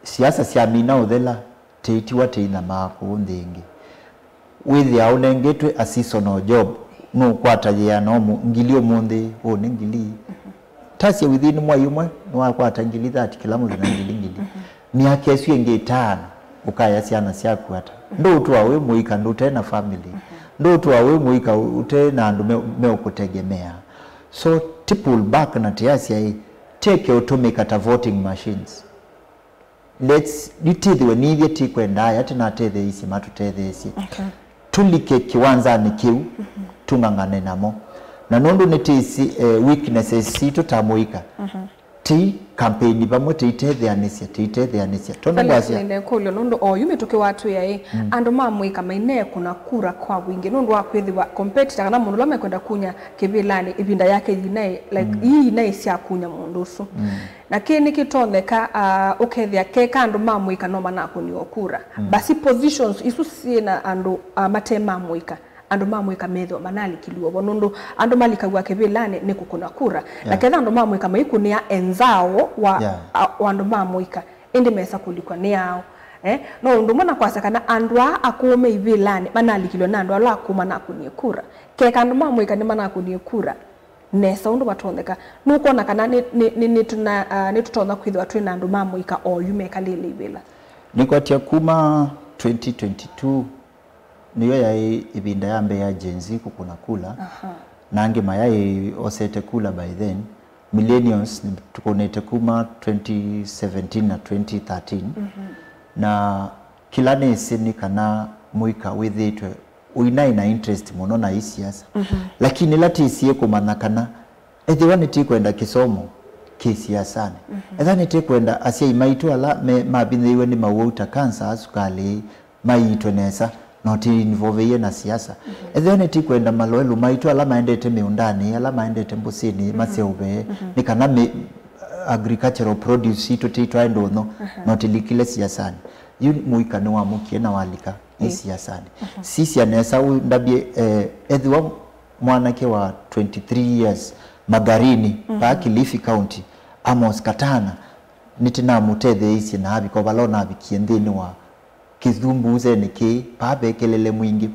siasa syamina ũthela, tĩitiwa tĩinyamaa kũũ nthĩ ĩngĩ. Wĩthĩaa ũnengetwe a seasonal job, nũkwata yĩana ũmũ- ngili ũmũnthĩ, ũũ nĩ ngili. Tasya within mwai ũmwe nĩwakwata ngili thirty, kĩla mũthenya ngili ngili. Myaka ĩsu ĩngĩ ĩtano ũkaya syana syaku ata? Ndũũtũa wĩ mũika ndũte na family. Ndũũtũa wĩ mũika ũte na andũ me- meũkũtegemea. So ti pull back na tĩasya ĩ, teke ũtũmĩka ta voting machines. Let's, nĩtĩthĩwe nĩthyĩ tĩkwenda aya tĩnatetheeisye matũtetheesye. Okay. Tũlike kĩwanzanĩ kĩu, tũng'ang'ane namo. Na nũndũ nĩtĩsĩ eh, weaknesses sitũ ta mũika, tĩi campaign vamwe, tĩitetheanĩsya, tĩitetheanĩsya. Tondũ Felix, ngwasya nĩnekũlyo nũndũ oyu mĩtũkĩ watwĩa ĩ, andũ ma mũika mainekũna kura kwa wingĩ nũndũ wa kwĩthĩwa competitor kana mũndũ ũla mekwenda kunya kĩvĩlanĩ ĩvinda yake yinaĩ, like, ii inaĩ sya kunya mũndũ ũsu. Na kĩĩ nĩkĩtonyeka, ah, ũkethĩa keka andũ ma mũika no manakũniwe kura. Basi positions isu syĩ na andũ, ah, mate ma mũika, andũ ma mũika methĩwa manalikilw'e vo, nũndũ andũ malikaw'a kĩvĩlanĩ nĩ kũkũna kura. Na Yeah. ketha andũ ma mũika maikũnĩa enzao wa, Yeah. a, wa andũ ma mũika, ĩndĩ mesa kũlikwa nĩ ao. Eh? No ũndũ ũmwe na kwasya kana andũ aa akũũ me ivĩlanĩ manalikilw'e nĩ andũ ala akũũ manakũnie kura. Keka andũ ma mũika nĩmanakũnie kura nesa ũndũ vatonyeka. Nũkwona kana nĩ, nĩ, nĩ, nĩ tũna, ah, nĩtũtonya kwĩthĩwa twĩ na andũ ma mũika oyu mekalĩle ivĩla? Nĩkwatya kuma twenty twenty-two nĩyo yaĩ ĩvinda ya mbee ya Gen Z kũkũna kula. Aha. Na angĩ mayaĩ osete kula by then. Millennials nĩ tũkũnĩte kuma twenty seventeen na twenty thirteen. Na kĩla nĩsĩ nĩ kana mũika wĩthĩĩtwe ũinaĩ na interest mũno na ĩ siasa. Lakini ĩla tĩsie kũmanya kana ethĩwa nĩtĩkwenda kĩsomo kĩ siasanĩ, etha nĩtĩkwenda asyai maitũ ala me- mavinyĩĩwe nĩ mawau ta kansa, sukalĩ, maiitwe nesa, na ũtiinvoveie na siasa. Ethĩwa nĩtĩkwenda maloelũ maitũ ala maendete mĩũndanĩ, ala maendete mbũsĩnĩ maseũvee, nĩ kana mĩ- agricultural produce sitũ tĩitwae ndũnyũ, na ũtilikile siasanĩ. Yu mũika nĩwamũkie na walika nĩ siasanĩ. Sisya nesa ũndavye, eh, ethĩwa mwanake wa twenty-three years Magarini, vaa Kilifi County, Amos Katana, nĩtĩnamũtetheeisye na avika o vala ũnavikie nthĩnĩ wa kĩthumbuũsenĩ kĩĩ, vaa ve kelele mwingĩ.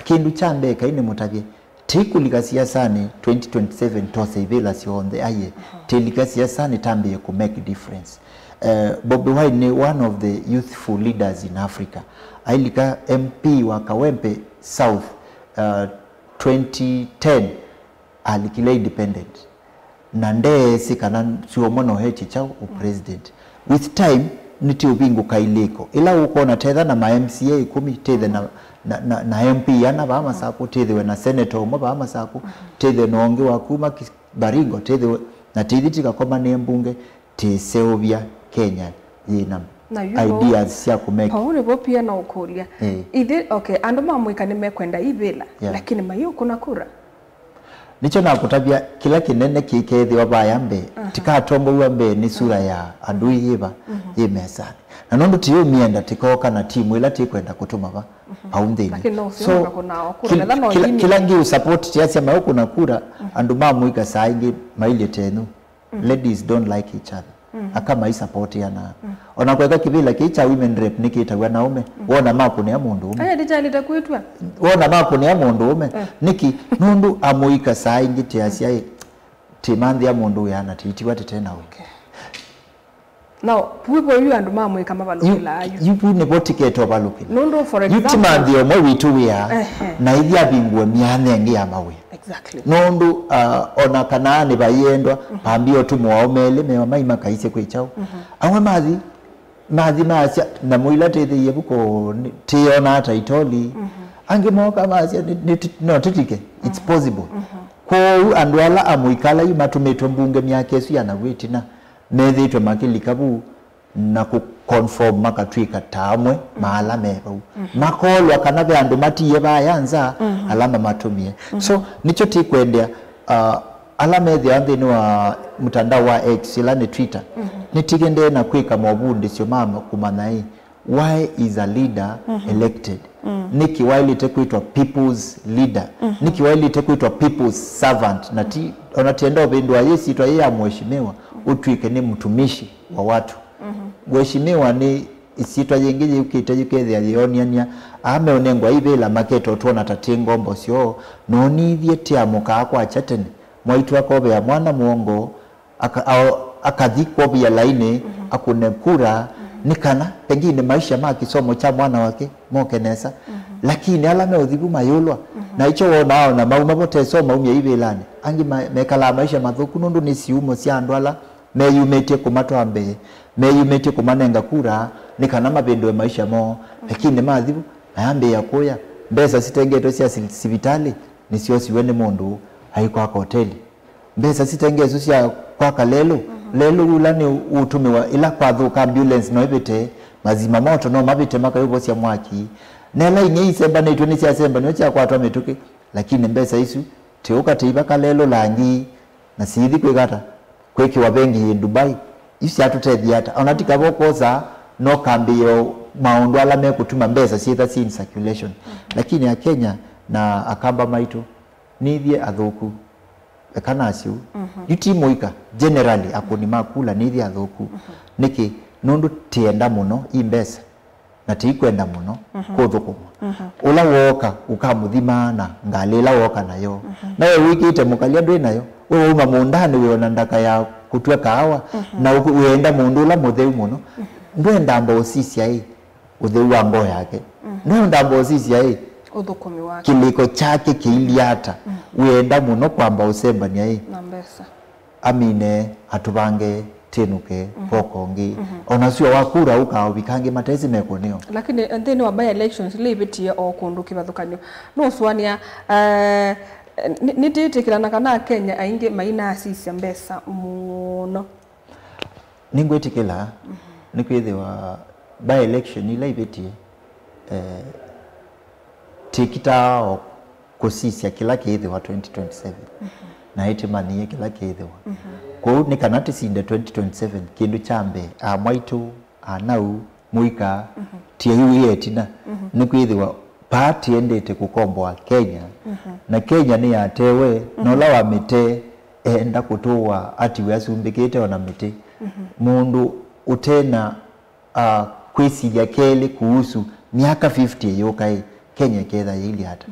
Kĩndũ kya mbee kai nĩmũtavye, tĩkũlika siasanĩ twenty twenty-seven tose ivĩla syonthe aye, tĩlika siasanĩ tambĩĩe kũ make difference. Eh, Bobi Wine nĩ one of the youthful leaders in Africa. Ailika M P wa Kawempe South, uh, twenty ten alikile independent. Na ndeesĩ kana syũmwa no etye kyaũ ũ president. With time, nĩtĩũvingũka ilĩko. Ĩla ũkona tetha na ma M C A ĩkũmi, tethe na, na, na, na M P ana vaa Masakũ, tethĩwe na senator ũmwe vaa Masakũ, tethe na ũngĩ wa kuma Kis- Baringo, tethe na tĩithi tikakomanĩe mbunge, tĩseũvya Kenya yĩna Na yu ideas sya kũmeka. Vau nĩvo pia no ũkũlya. Eh. Ithyĩ, okay, andũ ma mũika nĩmekwenda ivĩla, Yeah. lakini mayĩũkũna kura. Nĩkyo nakũtavya kĩla kĩnene kĩkethĩwa vaya mbee, Aha. tikatongow'a mbee nĩ sura ya andũ ĩva yĩ mesanĩ. Na nũndũ tĩũmyenda tĩkoka na timu ĩla tĩkwenda kũtũma va, vau nthĩnĩ. Lakini no So, ũsio ũkakũna o kura, kĩl- na no kĩla, yĩmya. kĩla ngĩ support tiasya maũkũna kura, andũ ma mũika saa ingĩ mailye tenyu. Ladies don't like each other. Aka mai support ana. Ona kweka kĩvĩla kĩĩ kya women rep nĩkĩtaw'a na ũme. Wona makũnĩa mũndũ ũme. Aya ndichalite kwĩtwa. Wona makũnĩa mũndũ ũme. Nĩkĩ? Nũndũ amũika saa ingĩ tiasya ĩ. Timanthĩa mũndũ wĩana tĩitiwa tĩte na ũme. Okay. Now, puipo yu andũ ma mũika mavalũkĩlaa yu. Yu pu nĩvo tikete ũvalũkĩla. Nũndũ, for Yu example, timanthĩa ũmwe witũ wĩa, Ehe. na ithi avingũe myanya ĩngĩ ya mawĩa. Exactly. Nũndũ, uh, ona kana nĩ vaiendwa, pambia ũtũmwa aũme elĩ mewa mai makaisye kwĩ kyaũ. Amwe mathi, mathi maasya, na mũila tĩthĩie vuko, nĩ- tĩyonaa taitoli. Angĩ mooka maasya, "Nĩ- nĩ- no tĩtike, it's possible." Kwoou andũ ala amũika ala yu matũmĩtwe mbunge myaka ĩsu ya naw'o ĩtina, methĩĩtwe makĩlika vu na kũ confirm makatw'ĩka ta amwe ma ala me vau. Makolwa kana ve andũ matiie vaya nza ala mamatũmie. So, nĩkyo tĩkwendea, uh, Ala methĩawa nthĩnĩ wa mũtandao wa X, ĩla nĩ Twitter, nĩtĩkĩndee na kwĩka movundĩsyo ma kũmanya ĩ, why is a leader elected? Nĩkĩ waĩlĩte kwĩtwa people's leader? Nĩkĩ waĩlĩte kwĩtwa people's servant? Na ti, ona tienda ũvĩndũa yĩ syĩtwa yĩ ya mheshimiwa, ũtw'ĩke nĩ mtumishi wa watu. Mheshimiwa nĩ ĩsyĩtwa yĩngĩ yĩũkĩte yĩkethĩa yĩonany'a aa meũnengwa ivĩla maketwa twona ta twĩ ngombo syoo, nonithye tĩamũkaa kwakya tene, mwaitũ akovea mwana mũongo, aka-, ao-, akathi kwovia lainĩ, akũne kura, nĩ kana pengine maisha ma kĩsomo kya mwana wake moke nesa. Lakini ala me ũthivu mayũlwa, na ĩkyo wonaa ona mauma vo teso maumya ivĩlanĩ, angĩ ma-, mekalaa maisha mathũku nũndũ nĩ siumo sya andũ ala meyumĩtye kũmatwaa mbee, meyumĩtye kũmanenga kura nĩ kana mavĩndũe maisha moo. Lakini mathi vu, mayambĩĩa kũya. Mbesa sitengetwe sya si-, sivitalĩ nĩsyosiwe nĩ mũndũ aikwaka oteli. Mbesa sitengetwe sya kwaka lelũ, lelũ ũla nĩ ũtũmĩwa ĩla kwathũka ambulance no ĩvĩte, mazima moto no mavĩte makayũvosya mwaki. Na ĩla ing'ei isembanĩtw'e nĩsyasembanĩw'e syakwatwa mĩtũkĩ, lakini mbesa isu tiũka tĩivaka lelũ langi. Na siithi kwĩka ata? Kwĩkĩwa vengi yĩ Dubai. Isu syatũtethya ata? Ona ti kava ũkosa, no kambĩĩo maũndũ ala mekũtuma mbesa syĩtha syĩ in circulation. Lakini Akenya na Akamba maitũ, nithyĩ athũku. Eka nasyo. Yu ti mũika, generally, akũni ma kula nithyĩ athũku. Nĩkĩ? Nũndũ tĩenda mũno i mbesa. Na tĩikwenda mũno kũthũkũma. Ũla wooka ũkamũthimaa na ngalĩ ĩla wooka nayo. Na we wĩkĩĩte mũkalya ndwĩ nayo, we wauma mũũndanĩ wĩ ona ndaka ya kũtw'a kaawa, na ũkũ-, wĩenda mũndũ ũla mũtheu mũno. Ndwendamba ũsisya ĩ ũtheu wa ngoo yake. Ndwendamba ũsisya ĩ Ũthũkũmi wake. Kĩlĩko kyake kĩilyĩ ata. Wĩenda mũno kwamba ũsembany'a ĩ Na mbesa. Amine, atũvange, tĩnũke, voko ũngĩ. Ona sua wa kura ũkaũvika angĩ matesĩ mekũnĩo. Lakini nthĩnĩ wa by elections ila ivĩtie o kũndũ kĩvathũkany'o, nũsũanĩa, eh, nĩ-, nĩtĩtĩkĩlana kana Akenya aingĩ mainasisya mbesa mũno? Nĩngwĩtĩkĩla, nĩkwĩthĩwa by election ila ivĩtie, eh, tĩkitaa o kũsisya kĩla kĩĩthĩwa twenty twenty-seven, na ĩtĩmanyĩe kĩla kĩĩthĩwa. Kwoou nĩ kana tĩsinde twenty twenty-seven, kĩndũ kya mbee, amwaitũ, anau, mũika, tiai wĩa ĩtina, nĩkwĩthĩwa paa tĩendete kũkomboa Kenya, na Kenya nĩyatewe, na ũla wamĩtee eenda kũtũũa atiwe asumbĩkĩte ona mĩtĩ. Mũndũ ũtena a, kwĩsilya kelĩ kuhusu myaka fifty ĩyũka ĩ, Kenya ĩketha yĩilyĩ ata?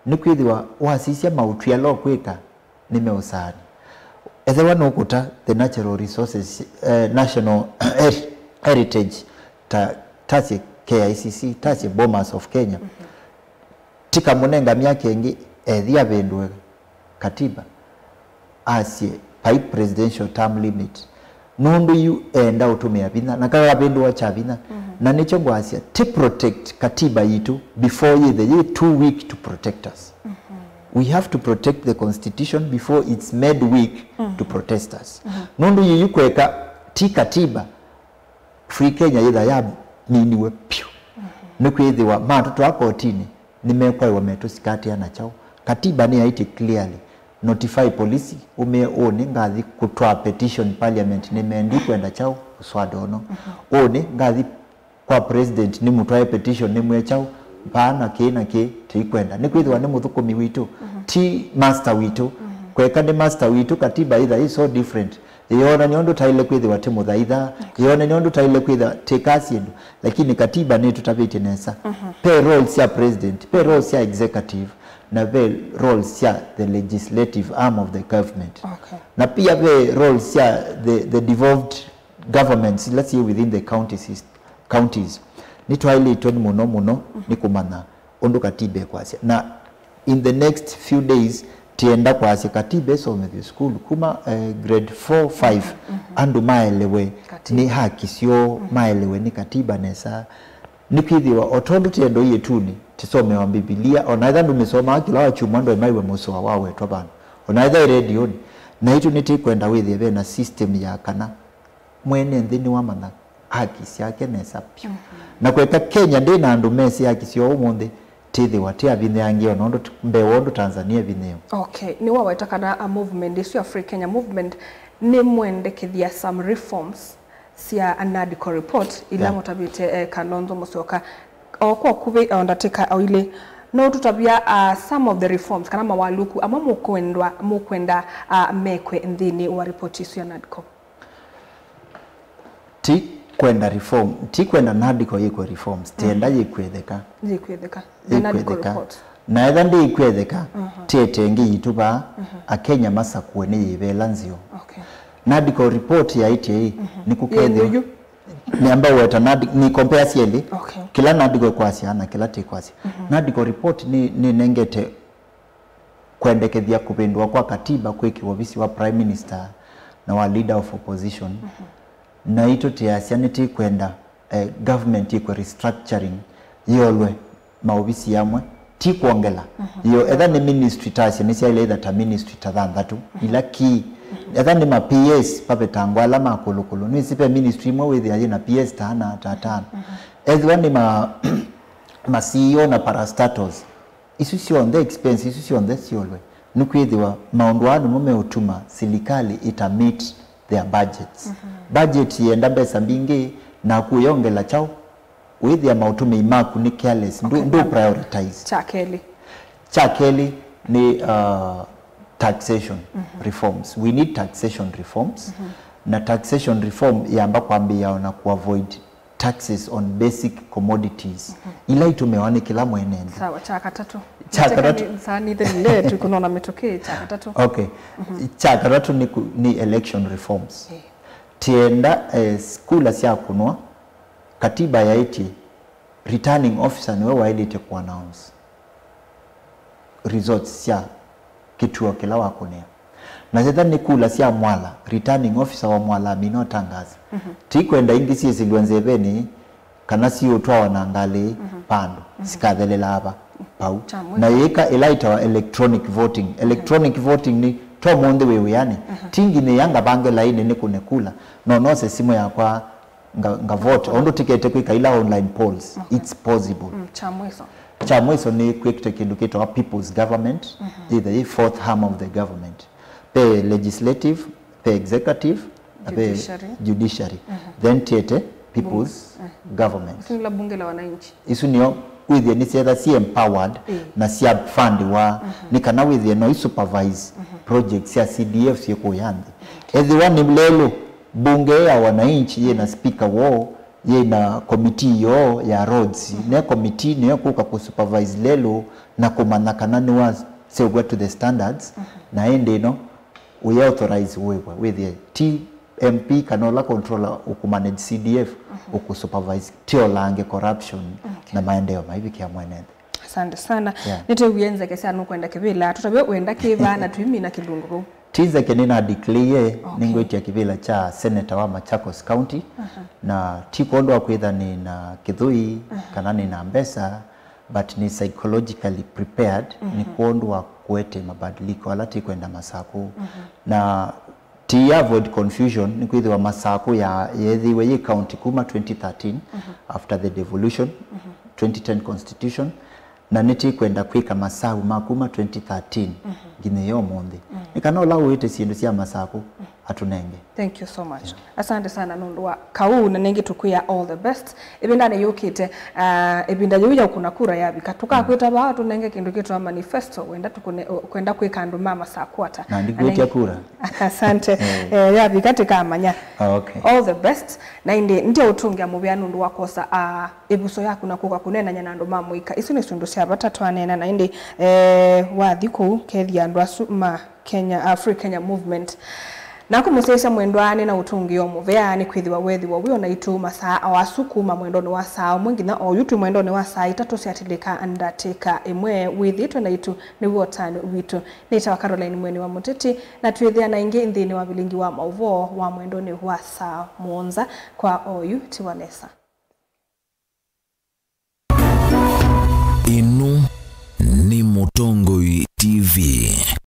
Nĩkwĩthĩwa wasisya maũtwi ala ũkwĩka nĩmeũsaanĩ. Ethĩwa nũkũta the natural resources, eh, national her-, heritage ta, tasye K I C C, tasye Bomas of Kenya, tikamũnenga myaka ĩngĩ ethi avĩndũe katiba, asye vai presidential term limit, nũndũ yu eenda ũtũmĩa vinya, na kakavĩndũa kya vinya. Na nĩkyo ngwasya, ti protect katiba yitũ before yĩthe yĩ too weak to protect us. We have to protect the constitution before it's made weak to protect us. Nũndũ yu yu kweka ti katiba, Free Kenya yĩtha yaminiwe pyũ. Nĩkwĩthĩwa matũtwaa kotinĩ, nĩmekwaĩwa metũsikatĩa na kyaũ? Katiba nĩyaĩtye clearly, notify polisi, ũmĩe ũnĩ ngathi kũtwaa petition parliament nĩmendi kwenda kyaũ? Mswada ũno. Ũnĩ ngathi kwa president nĩmũtwae petition nĩmwĩe kyaũ? Vaa na kĩĩ na kĩĩ tũikwenda. Nĩkwĩthĩwa nĩ mũthũkũmi witũ, ti master witũ. Kweka nĩ master witũ, katiba yĩtha ĩ so different. Yĩonany'a ũndũ taĩle kwĩthĩwa tĩ mũthaitha, yĩonany'a ũndũ taĩle kwĩthĩwa tĩ kaa syĩndũ, lakini katiba nĩtũtavĩtye nesa. Pe roles sya president, pe roles sya executive, na ve roles sya the legislative arm of the government. Okay. Na pia ve roles sya the, the devolved governments ila syĩ within the county sys-, counties. Nĩtwaĩlĩtwe nĩ mũno mũno nĩ kũmanya ũndũ katiba ĩkwasya. Na in the next few days, tienda kwasya katiba ĩsomethw'e sukulu kuma, eh, grade four, five, andũ maelewe nĩ haki syoo, maelewe nĩ katiba nesa. Nĩkwĩthĩwa o tondũ tiendo iĩtunĩ, tisomewa Mbivilia, ona ethĩwa ndũmĩsomaa kĩla wakyumwa ndwaĩmaiwe mũsoa wawetwa vandũ, ona ethĩwa ĩ redionĩ, naitũ nĩtĩkwenda wĩthĩe ve na system ya kana mwene nthĩ nĩwamanya haki syake nesa vyũ. Na kweka Kenya ndĩ na andũ mesĩ haki syoo ũmũnthĩ, tĩthĩwa tĩ avinyĩange ona ũndũ t-, mbee wa ũndũ Tanzania ĩvinyĩĩwe. Okay, nĩwaweta kana a movement ĩsu ya Free Kenya Movement nĩmwendekethya some reforms sya a NADCO report ila yeah. mũtavĩte eh, Kalonzo Musyoka. O kwa ũkuvĩ o ndatĩka o ilĩ, no tũtavya uh, some of the reforms kana mawaluku amwe mũkwendwa mũkwenda uh, mekwe nthĩnĩ wa report ĩsu ya NADCO? Ti kwenda reform, ti kwenda NADCO yĩkwe reforms, tienda yĩkwĩthĩka. Yĩkwĩthĩka. The NADCO report. Na etha ndĩkwĩthĩka, tiete ĩngĩ yitũ vaa, Akenya masakũe nĩ yĩva ĩla nzeo. Okay. NADCO report yaĩtye ĩ, nĩ kũkethĩwa. Nĩamba weta NADCO, nĩ compare syelĩ, okay. Kĩla NADCO ĩkwasya na kĩla tĩkwasya. NADCO report nĩ, nĩnengete kwendekethya kũvĩndũa kwa katiba kwĩkĩwa ovisi wa Prime Minister na wa Leader of Opposition. Naitũ tĩasya nĩtĩkwenda eh, government ĩkwe restructuring, yĩolwe maovisi amwe, ti kwongela. Yo, etha nĩ ministry ta acio nĩsyaĩle ĩtha ta ministry ta thanthatũ, ila key. Etha nĩ ma P S, pavetangwa ala ma kũlũkũlũ. Nĩwĩsĩ ve ministry imwe wĩthĩa yĩ na P S ta ana, ta atano. Ethĩwa nĩ ma, ma C E O na parastatals, isu syonthe, expense isu syonthe syolwe, nĩkwĩthĩwa maũndũ aa nĩmo meũtuma silikalĩ ĩta meet their budgets. Budget yĩenda mbesa mbingĩ, naku ũyongela kyaũ? Wĩthĩa maũtũmĩi maku nĩ careless, ndũ, ndũ prioritize. Kya kelĩ. Kya kelĩ nĩ uh, taxation reforms. We need taxation reforms. Na taxation reform yamba kwambĩĩa ona ku avoid taxes on basic commodities ila itũmĩawa nĩ kĩla mwene nthĩ. Sawa, kya katatũ. Kya katatũ. Saa nĩ thĩnĩ letu kunona mĩtũkĩ, kya katatũ. Okay. Kya katatũ nĩ, ku- nĩ election reforms. Tienda eh, kula sya kũnwa, katiba yaĩtye returning officer nĩwe waĩlĩte ku announce results sya kĩtuo kĩla wakũnĩa. Na yetha nĩ kula sya mwala, returning officer wa mwala amina ũtangaza. Ti kwenda ingĩ syĩsĩlw'a nzevenĩ kana siũtwawa na ngalĩ pandũ, sikathelelaa va pau. Na yĩka ĩla ĩtawa electronic voting. Electronic voting nĩ to mũnthĩ wĩ wĩanĩ. Ti nginyĩĩa ngavange lainĩ nĩkũne kula. No nose simũ yakwa nga, nga vote. Ũndũ tikete kwĩka ila online polls. It's possible. Mm, kya mwiso. Kya mwiso nĩ kwĩkĩte kĩndũ kĩtawa people's government, either ĩ fourth arm of the government. Pe legislative, pe executive, na pe judiciary. Judiciary. Then tiete people's government. Isu nĩla bunge la wananchi. Isu nĩo wĩthĩe nĩsyetha si empowered na sya fundiwa nĩ kana wĩthĩe no i supervise projects sya C D F syĩ kũya nthĩ. Ethĩwa nĩ lelũ, bunge ya wananchi yĩ na speaker woo, yĩ na committee yoo ya roads. Ne committee nĩyo kũka kũ supervise lelũ na kũmanya kana nĩwaseũvw'a to the standards, na ĩndĩ ĩno ũya authorize wĩw'a wĩthĩe ti M P kana ũla controller ũkũmanage C D F ũkũ supervise tiolange corruption na maendeeo maivikĩa mwene nthĩ. Asante sana. Yeah. Nĩtwĩwie nzeke sya nũkwenda kĩvĩla. Tũtavye wenda kĩva na twĩmina kĩlungu vau. Ti nzeke nĩna declare nĩngwĩtya kĩvĩla kya senator wa Machakos County, na ti kwondũ wa kwĩtha nĩna kĩthũi kana nĩna mbesa, but nĩ psychologically prepared nĩ kwondũ wa kũete mabadiliko ala tĩkwenda Masakũ. Na ti avoid confusion, nĩkwĩthĩwa Masakũ ya, yeethĩiwe yĩ county kuma twenty thirteen after the devolution, twenty ten constitution, na nĩtĩkwenda kwĩka masavu ma kuma twenty thirteen nginya ũmũnthĩ. Nĩ kana ũla ũĩte syĩndũ sya Masakũ atũnenge. Thank you so much. Asante sana nũndũ wa kau, na nĩngĩ tũkwĩa all the best. Ĩvindanĩ yũkĩte, ah, ĩvinda yĩu ya ũkũna kura yavika, tũkakwĩta vaa tũnenge kĩndũ kĩtawa manifesto, wenda tũkũne, kwenda kwĩka andũ ma Masakũ ata. Na ndikwĩtya kura. Asante. Eh, yavika tĩkamanya. Ah, okay. All the best. Na ĩndĩ ndio ũtũngĩa mũvea nũndũ wa kwosa, ah, ĩvuso yaku na kũka kũneenany'a na andũ ma mũika. Isu nĩ syũndũ sya vata twaneena, na ĩndĩ, eh, wathi kũu kethia andũ asu ma Kenya, ah, Free Kenya Movement. Naku mũsyaĩĩsya mwendwa, nĩ na ũtũngĩo mũvea nĩkwĩthĩwa weethĩwa wĩ o naitũ masaa o asu kuma mwendonĩ wa saa ũmwe nginya oyu twĩ mwendonĩ wa saa itatũ syatilĩka ndatĩka ĩmwe. Wĩthĩĩtwe naitũ nĩw'o ũtanu witũ. Nĩtawa Caroline Mweni wa Mũteti, na twĩthĩana ĩngĩ nthĩnĩ wa vilingi wa maũvoo wa mwendonĩ wa saa mũonza kwa oyu. Tiwa nesa. Ĩno nĩ Mũtongoi T V.